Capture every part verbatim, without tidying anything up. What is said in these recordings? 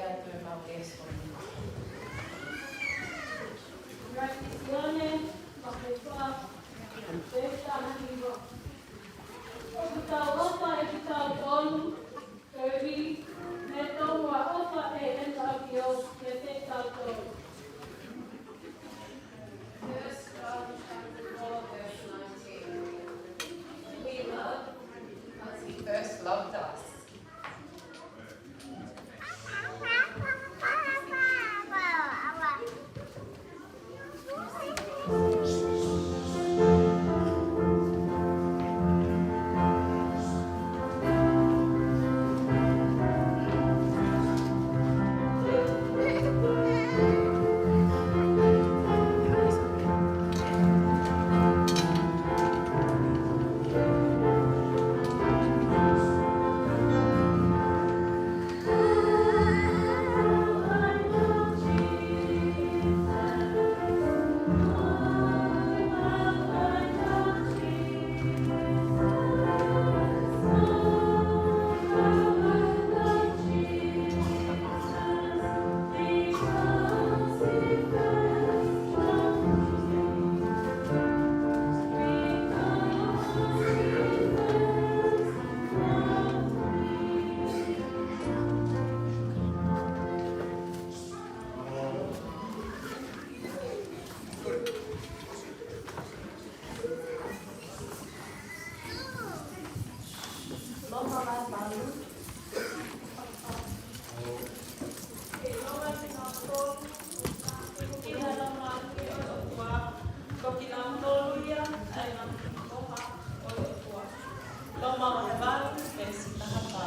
ʻa e mau ʻesikoni. Sione, vahe fā, veesi taha hiva. ʻOku tau ʻofa ʻi he kitautolu, koeʻuhi, ne tonu ʻa e ʻofa ʻa e ʻEne ʻAfio kiate kitautolu. First John chapter four, verse nineteen. We love because he first loved us. Loma vahe valu. Ke ʻiloa kinautolu, ʻoku ʻi he Laumālie ʻo e ʻOtua, ko kinautolu ia ʻa e ngaahi tokoua ʻo e ʻOtua. Loma vahe valu, veesi taha fā.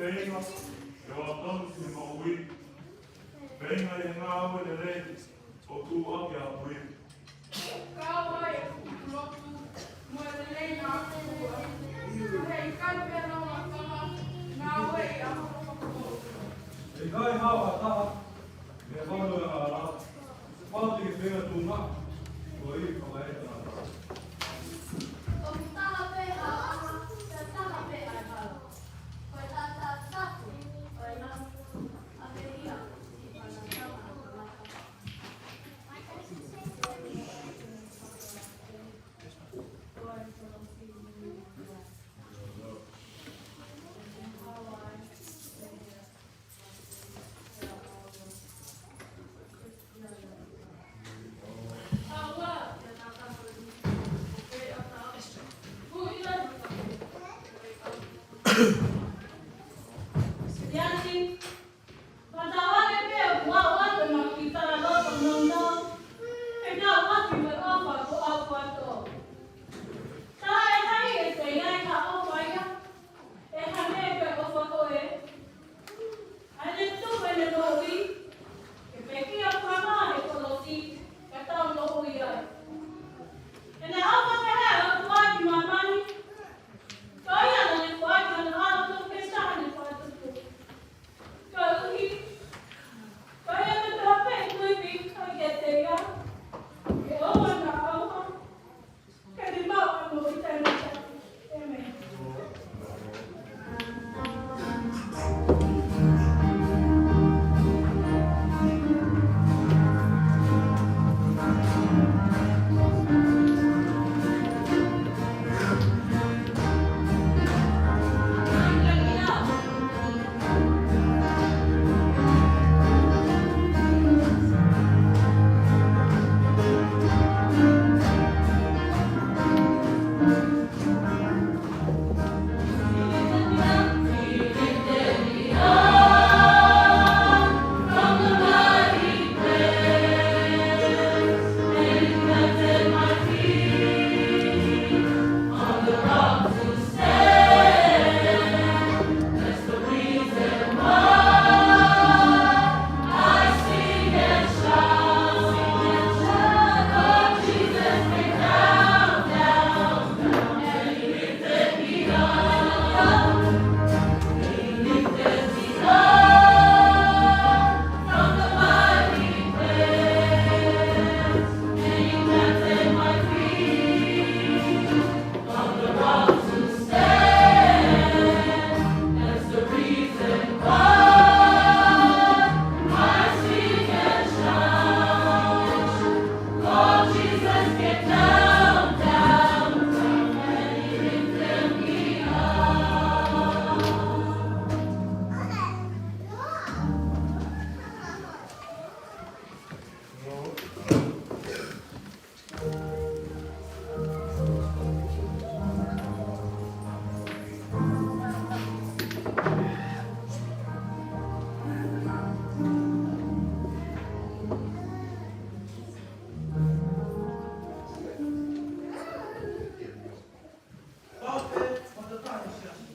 Feinga, ʻe ʻoua tonu ki he moʻui. Feinga ʻi he ngāue lelei, ʻo tuʻu ʻaki ʻa e ʻapi. Kau ai e fuʻu lotu, mo e lelei ngāue. He ʻikai pē ʻa e ngaahi ngāue ʻi ʻapi. ʻE ʻikai hao ha taha, mei he fale ʻo e hala, pau te ke feinga tuʻunga, ko e fakaeta na. ʻOku taha pē ʻa e ʻaho, pea taha pē ʻa e hala. Ko e taʻataʻa tapu ʻo e lau, ʻa pē ia, ʻi he fana tama ʻa e mata. Siasi, fakatauange pē ʻoku ou ʻoatu ʻa e kiʻi talaloto nounou, ke tau ʻoatu mo e ʻofa ko au kotoa. Taʻe ʻi ai ha taha ʻe ʻofa ia, ʻe hangē pē ʻofa ko ē. ʻA ʻene tuku ʻene moʻui, ke pekia pea mā he kolosi, ka tau moʻui ai. He naʻe ʻofa pehē ʻa e ʻOtua ki māmani, ko ia naʻa ne foaki ʻa hono ʻAlo tofu pē taha ne fakatupu. Koeʻuhi, ko ia naʻe toʻo pē ʻa e tui pē kiate ia, ke ʻoua naʻa ʻauha, ke ne maʻu ʻa e moʻui taʻengata. ʻĒmeni. Kau pē, maʻu taha he siasi.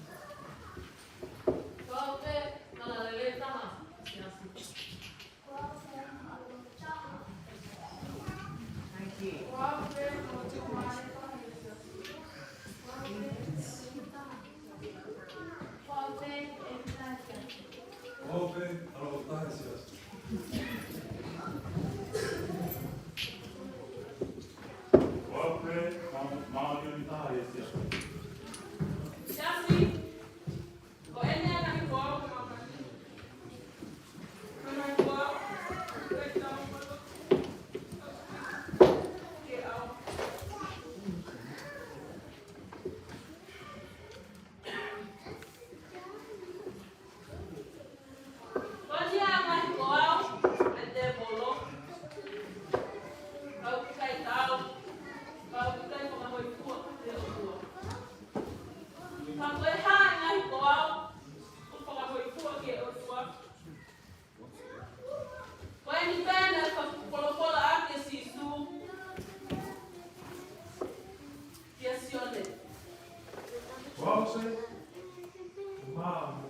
Kau pē, maʻu lelei taha he siasi. Thank you. Kau pē, maʻu taha he siasi. Kau pē, maʻu, maʻu lelei taha he siasi. Siasi. Ka ko e hā e ngaahi ko au ʻoku fakahōifua ki he ʻOtua? Ko eni pē naʻe fakapolopolo ʻaki ʻe Sīsū kia Sione. Ko au pē, ko māmani.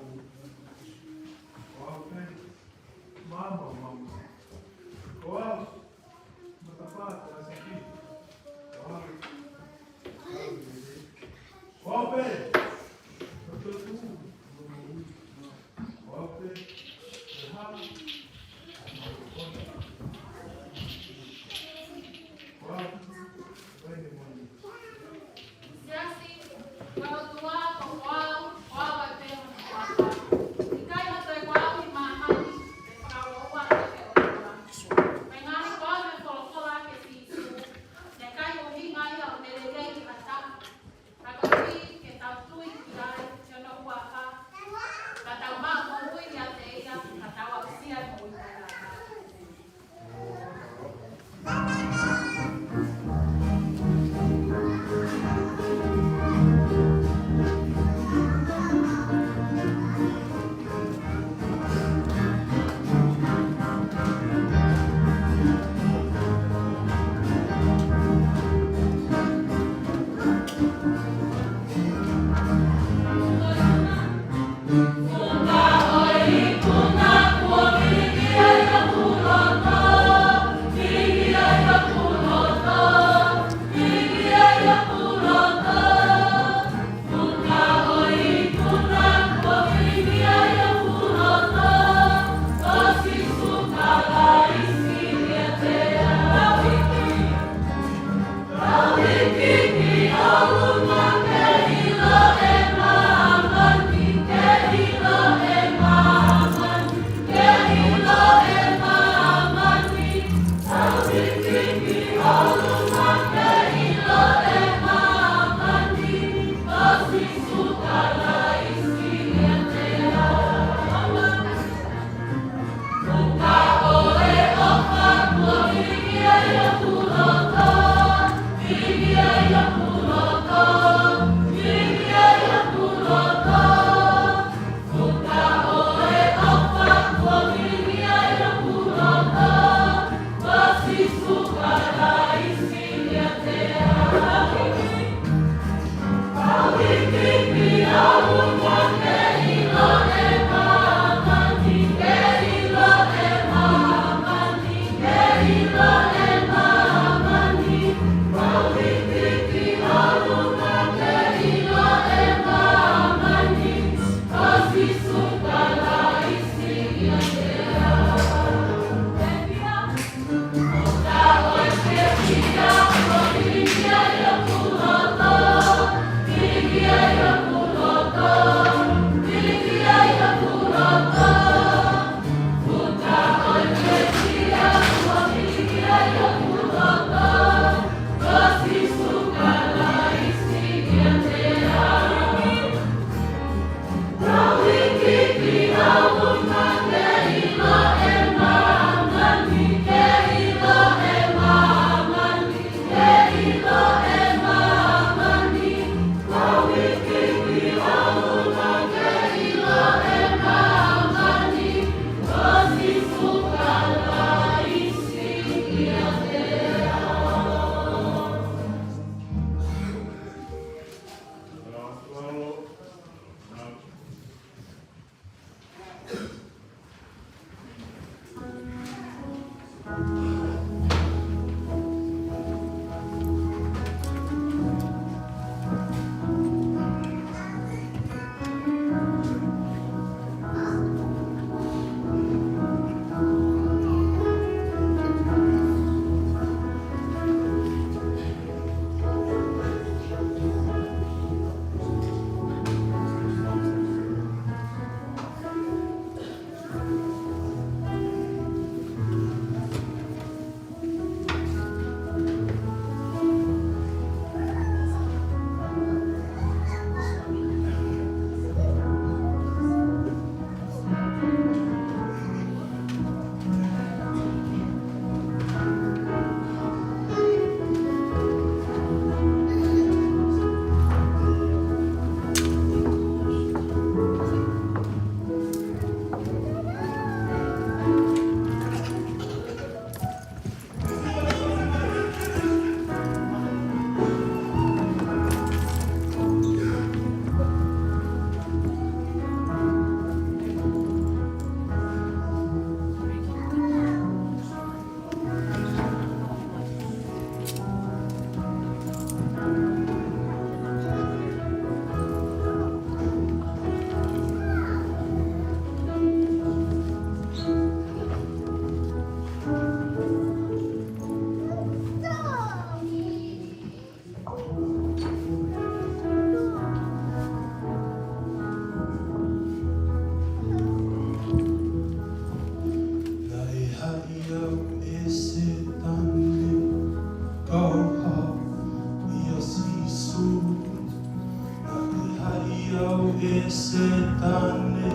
ʻe Sētane,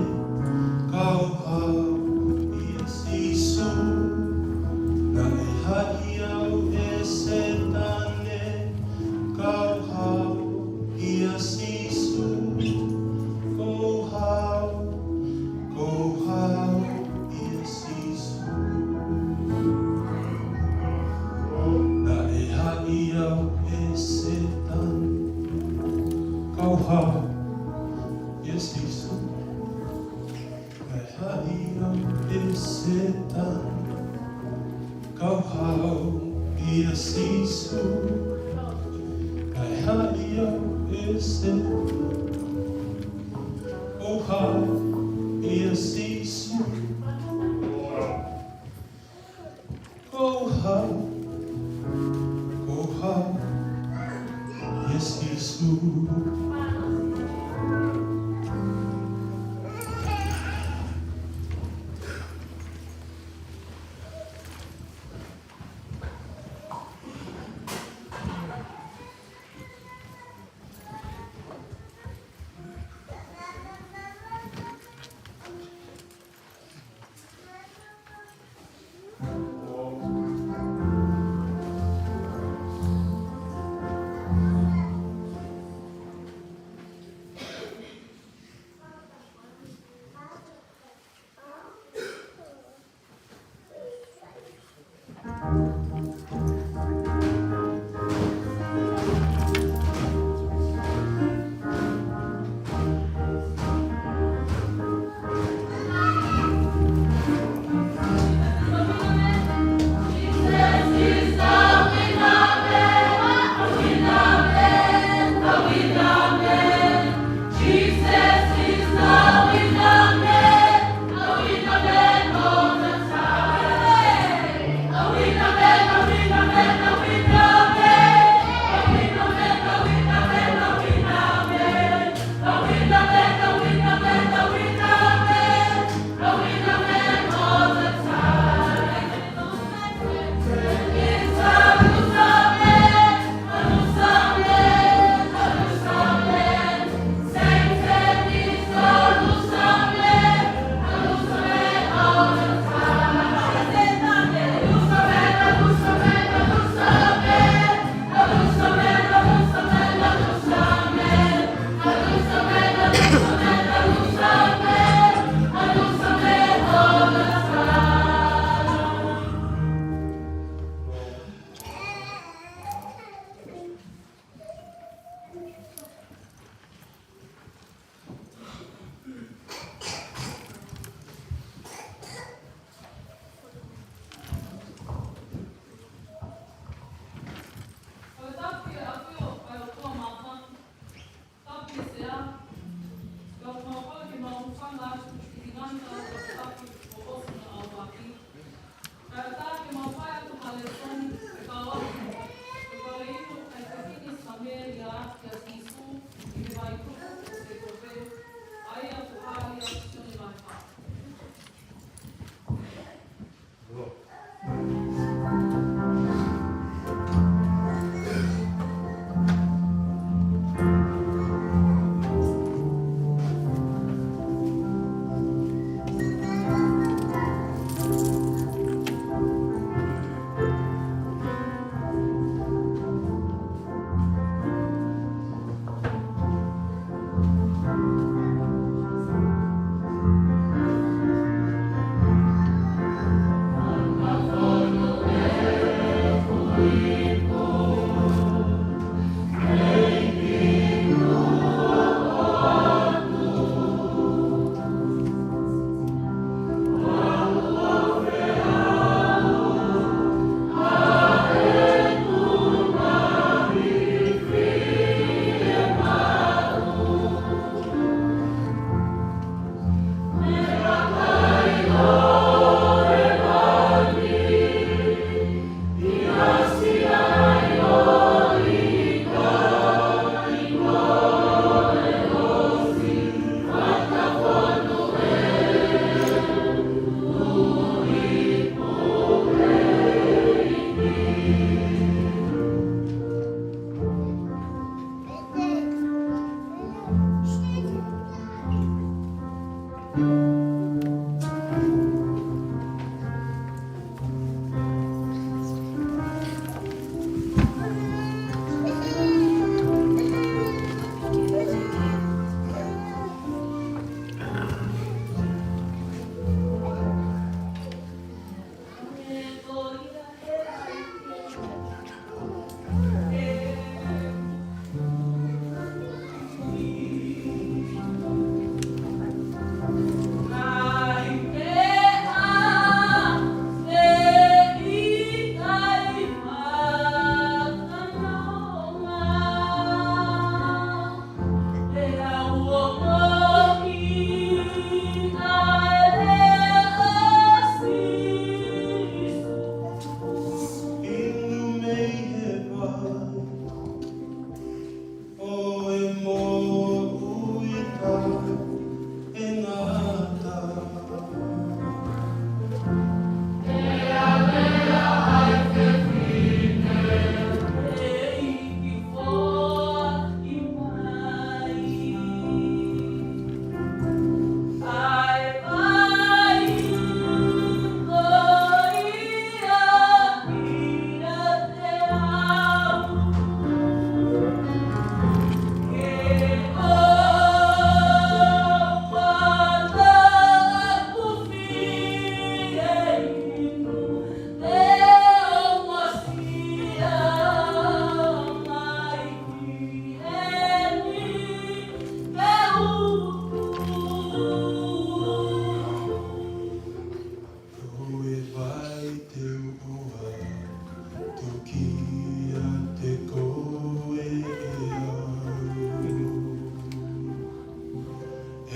kau hao ʻia Sīsū. Naʻe haʻi au ʻe Sētane, kau hao ʻia Sīsū. Kau hao, kau hao ʻia Sīsū. Naʻe haʻi au ʻe Sētane, kau hao ʻia Sīsū. Naʻe haʻi au ʻe Sētane, kau hao ʻia Sīsū. Naʻe haʻi au ʻe Sētane, kau hao ʻia Sīsū. Kau hao, kau hao ʻia Sīsū.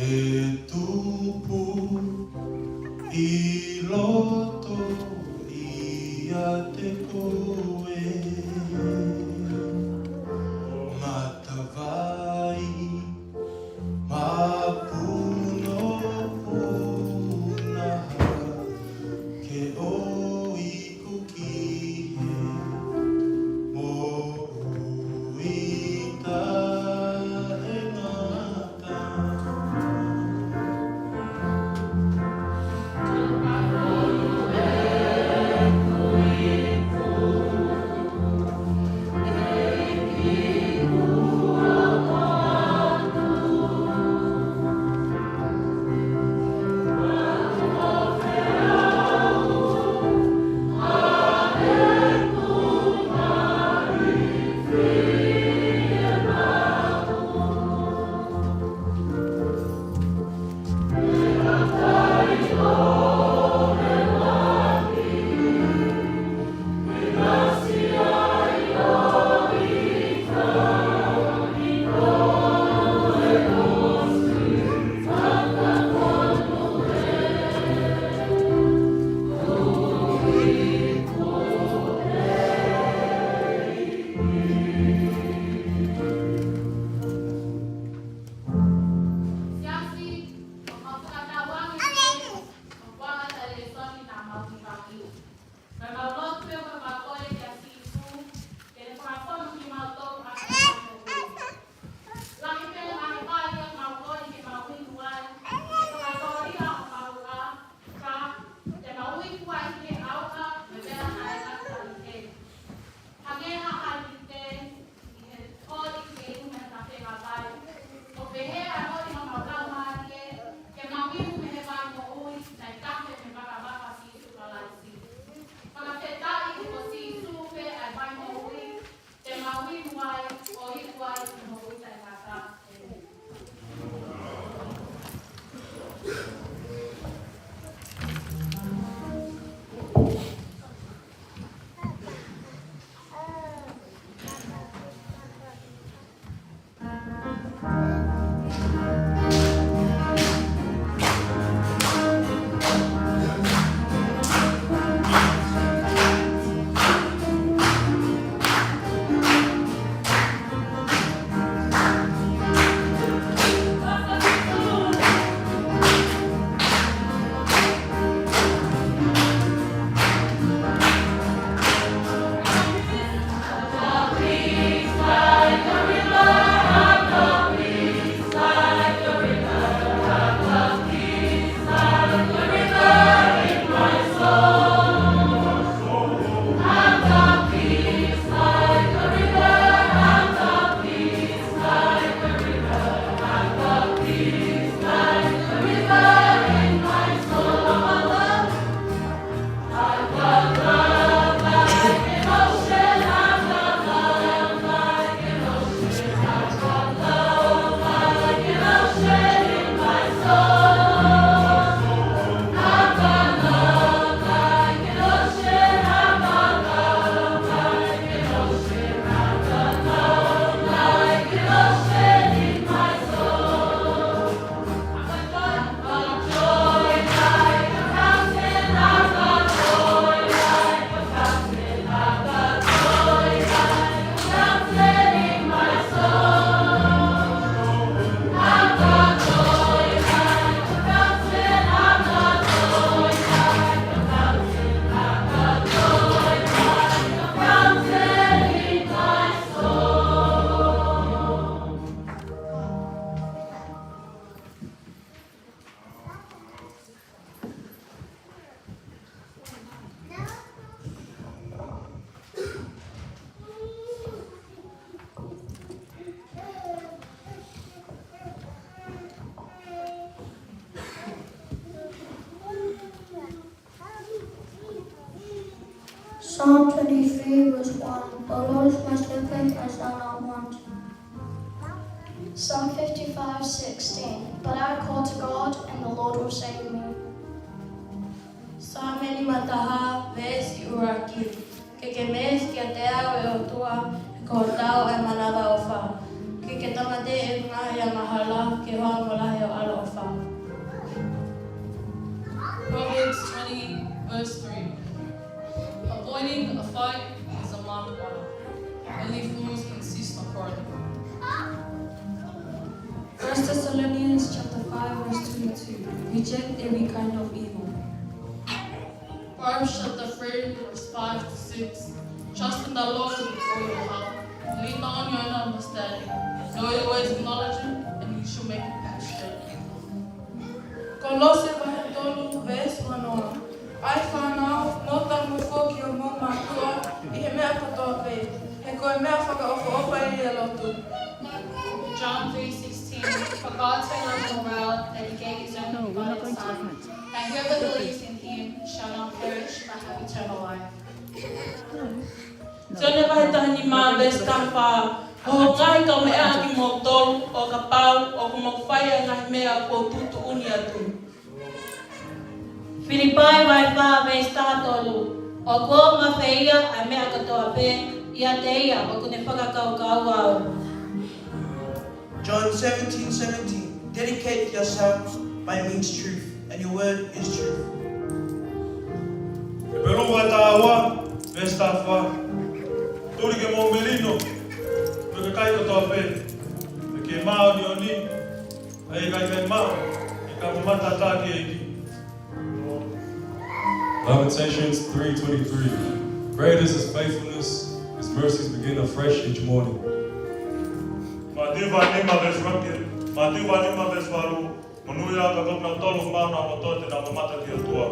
Tupu ʻi loto ʻiate koe, matavai mapunopunaha ke ʻoiku ki he moʻui taʻengata. Siasi, ʻoku mau fakatauange ʻoku ʻaonga ʻetau lēsoni naʻa mau fai. Pea mau lotu pea mau kole kia Sīsū ke ne fakafofonga kimautolu ʻaki ʻa e moʻui. Lahi pē ngaahi vai ʻoku mau kole ke mau inu ai, ke fakatōlia ʻo mau ʻa, ka te mau iku ai ki he ʻauha, mo e vela taʻengata ʻi heni. Hangē ha hālite ʻi he holi ke inu mei ha tafe vai. ʻOku pehē ʻa e holi ʻo mau laumālie, ke mau inu mei he vai moʻui naʻe tafe mei he vakavaka ʻo Sīsū Kalaisi. Fakafetaʻi he ko Sīsū pē ʻa e vai moʻui, te mau inu ai, ʻo iku ai ki he moʻui taʻengata. ʻĒmeni. Psalm twenty-three, verse one. The Lord is my shepherd, I shall not want. Psalm fifty-five sixteen. But I call to God, and the Lord will save me. Saame nima taha, veesi ʻuluaki. Ke ke meesi kiate au, ʻe ʻOtua, he ko ho tao ʻa e manavaʻofa. Ke Ke tāmateʻi ʻeku ngaahi angahala, ke hoko ʻa e lahi ʻo e ʻaloʻofa. Proverbs twenty, verse three. Avoiding a fight is a mark of honor. Only fools insist on quarreling. First Thessalonians chapter five, verse twenty-two. Reject every kind of evil. Proverbs chapter three, verse five to six. Trust in the Lord with all your heart. Lean not on your own understanding. In all your ways acknowledge him, and he shall make your path straight. Kolose vahe tolu, veesi uanoa. ʻAi fānau, nofo tamu foki ki homou mātuʻa ʻi he meʻa kotoa pē, he ko e meʻa fakaʻofoʻofa ia ʻi he lotu. John three sixteen. For God so loved the world that he gave his only begotten Son, that whoever believes in him shall not perish but have eternal life. Sione vahe taha nima, veesi taha fā. Ko hoʻo ngaahi kaumeʻa kimoutolu, ʻo kapau ʻoku mou fai ʻa e ngaahi meʻa kuo u tuʻutuʻuni atu. Filipai vahe fā, veesi taha tolu. ʻOku ou mafeia ʻa e meʻa kotoa pē ʻiate ia ʻoku ne fakakaukau au. John seventeen seventeen. Dedicate yourself by means truth, and your word is truth. Hepelū vahe taha ua, veesi taha fā. Tuli ke mou melino mo e kakai kotoa pē, ke māʻoniʻoni, ʻa ia ʻikai ke maʻu, ʻe ka mamata atu ki he ʻEiki. Lamentations three twenty-three. Great is his faithfulness, his mercies begin afresh each morning. Mātiu vahe nima veesi ua ki he, Mātiu vahe nima veesi valu. Monūʻia ʻa e kau tolu ʻoku maʻu honau loto te nau mamata ki he ʻOtua.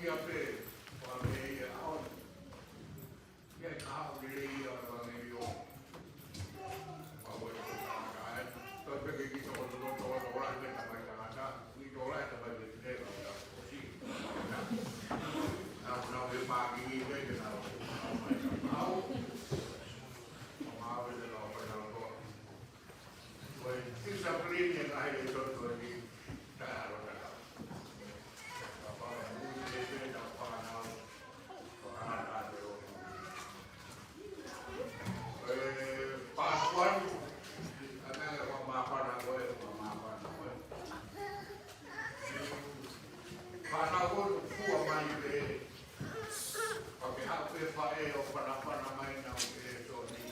Ia pē, ʻo ʻa me ia ʻaho ni. Ia ka ʻo lelei ia ʻo ʻevangeliō. ʻA ʻo e tangata ē. Tau peke ki toko toko toko toko lahi me tamai tangata. Ki toko lahi tamai me tine ka ʻo ta kosi. Nau, nau he pāki ni me ke nau. Nau mai ka mau. ʻO mau e te nau kai nau toa. Ko e discipline ia naʻe ʻi he toto ni, taʻeʻalu tatau. Ka pau e mui e pē na fānau, ko ana ta te o. Ko e Pākuani, ʻa e meʻa ko e māfana ko e, ko e māfana ko e. Fānau ko e fua mai pē, pea ke haʻu pē faʻē ʻo fanafana mai nau ke soni.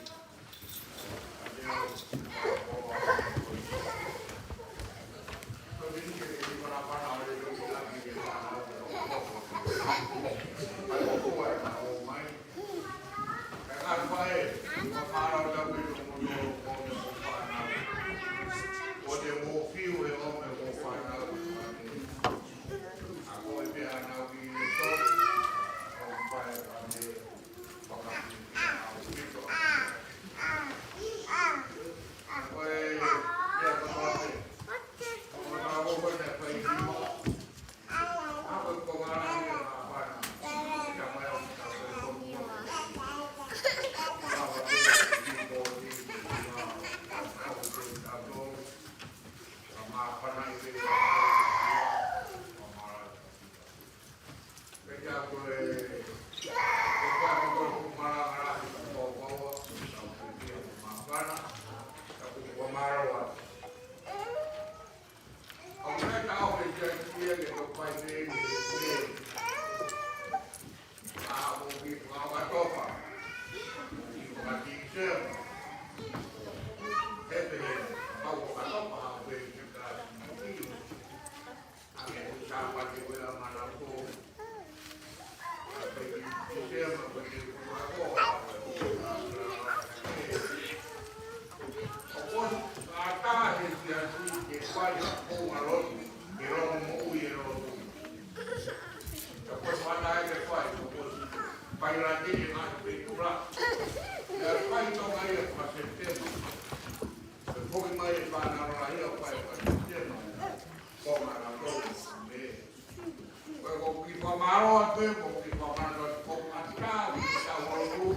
Ko e ko ki fakamālō atu, ko ki fakamālō atu, ko ʻatā, ki tau ʻalu.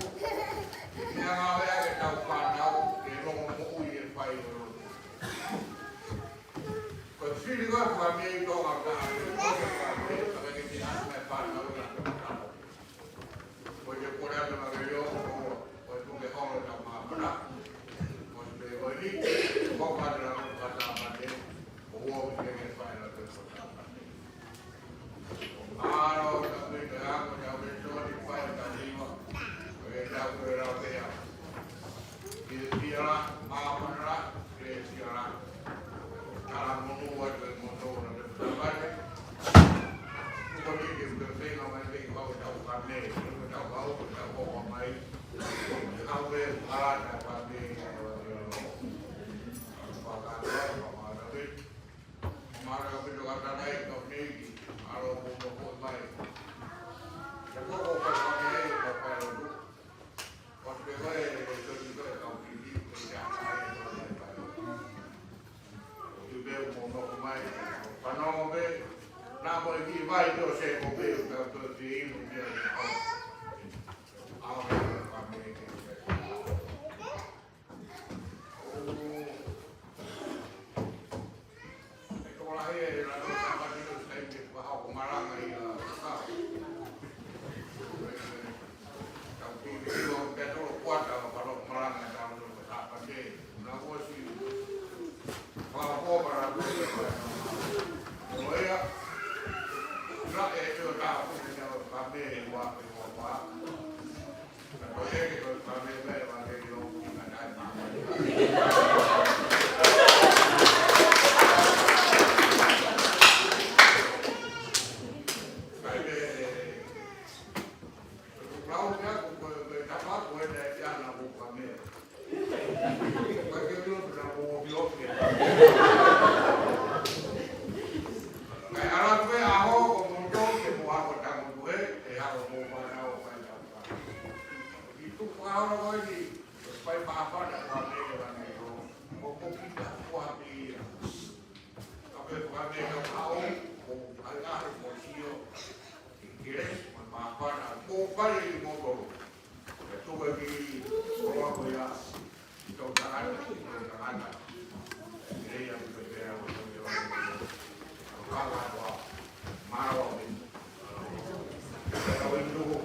Meʻa ngāue ake tau fānau, ke longo moʻui e fai o lotu. Ko e fili ko e fakameʻi tō ngā tā, ko e fakameʻi, ka ke te atu mai fānau, ka ke fānau. Ko e kole atu ma ke io, ko e tuke holo ta ma mana. Ko e pe ko ni, ko ka te la ka ta ma te, ko o ke ke fai la ke ko ta ma te. Mālō, ka me te ako, te au le tō ni fai ta ni ma. Ko e tau ko e la pe a. Ki te pia la, ma mana la, ke pia la. Kala monu wa te mono la te ta ma te. Ko ni ke ke fai la mai ke ko tau ka me, ko tau ka, ko tau ko mai. Ko e fai ʻe kimoutolu, ʻe tuku ʻa e kiʻi koloa ko ia ʻi hotau tangata, ʻi hotau tangata. ʻE ia ʻoku pehē ʻa e ʻOtua, ʻo ka ʻoua, mālō ʻaupito. Ka ʻoua ʻe tuku.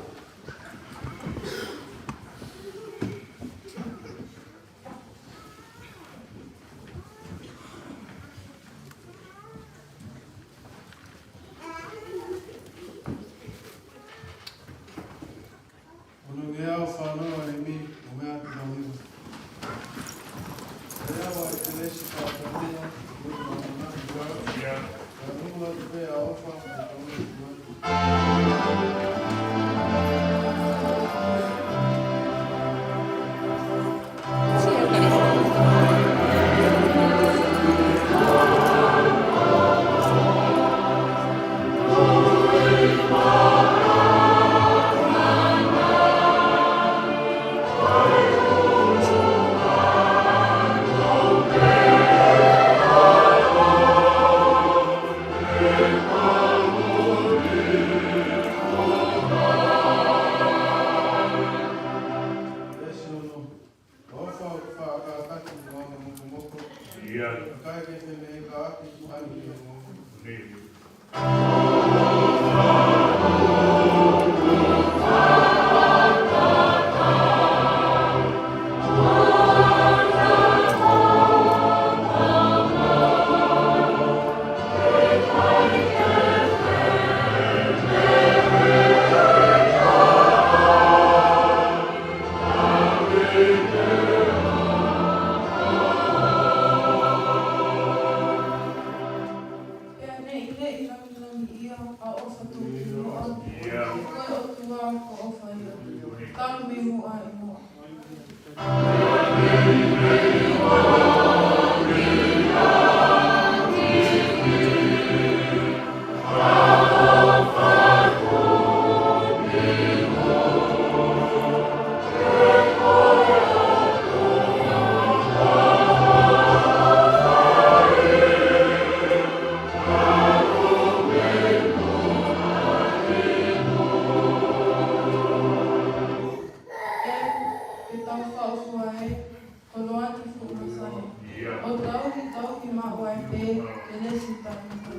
Ono ngeau fānau ʻa e ʻEiki, ʻo meʻa ki he ʻEiki. Ko ia ʻa e kelesi, fakamolemole, ʻoku mau manatu ki ai. Ia. Ka ʻoku mau ʻofa, ʻofa, ʻofa, ʻofa. Veesi ono. ʻOfa ʻoku faʻa kātaki mo anga mokomoko. Ia. ʻIkai ke femeʻaʻaki ʻa e tuʻunga ʻi he ongo. Nē. Pea neʻineʻi naminami ia ʻa ʻOfa Tuʻukimuʻa, ko e ʻOtua ko ʻOfa ia, talu mei muʻa ʻi muʻa. ʻE, ke tau faʻu fua ē, ko Noati Fuʻumasahe. ʻO tau ki tau ki maʻu ai pē, kelesi taʻengata.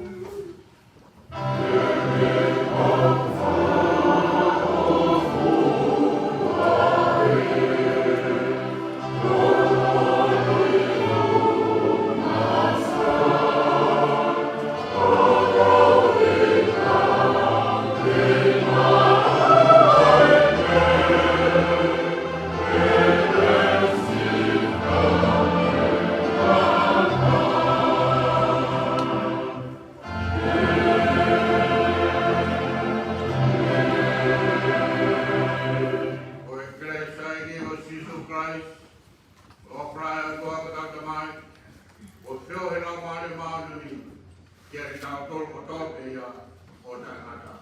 Ko e kelesi ʻa e ʻEiki ko Sīsū Kalaisi, ʻofa ʻa e ʻOtua ko e Tamai, ʻo feohi ʻa e Laumālie Māʻoniʻoni, kiate kitautolu kotoa pē ia ʻo taʻengata.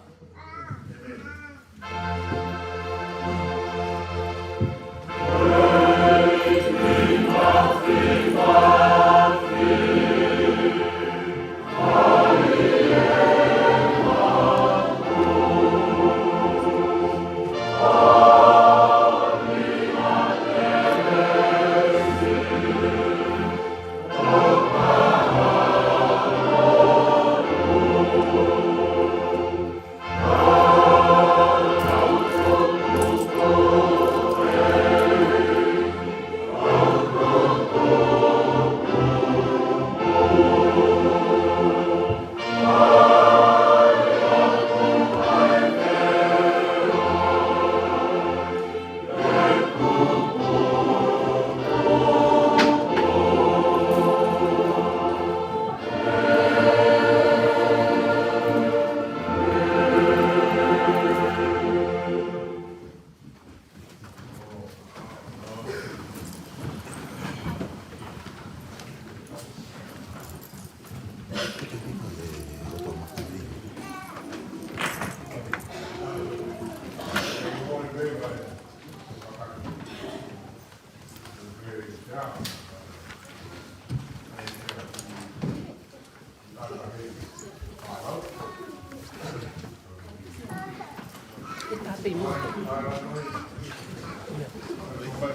ʻĒmeni.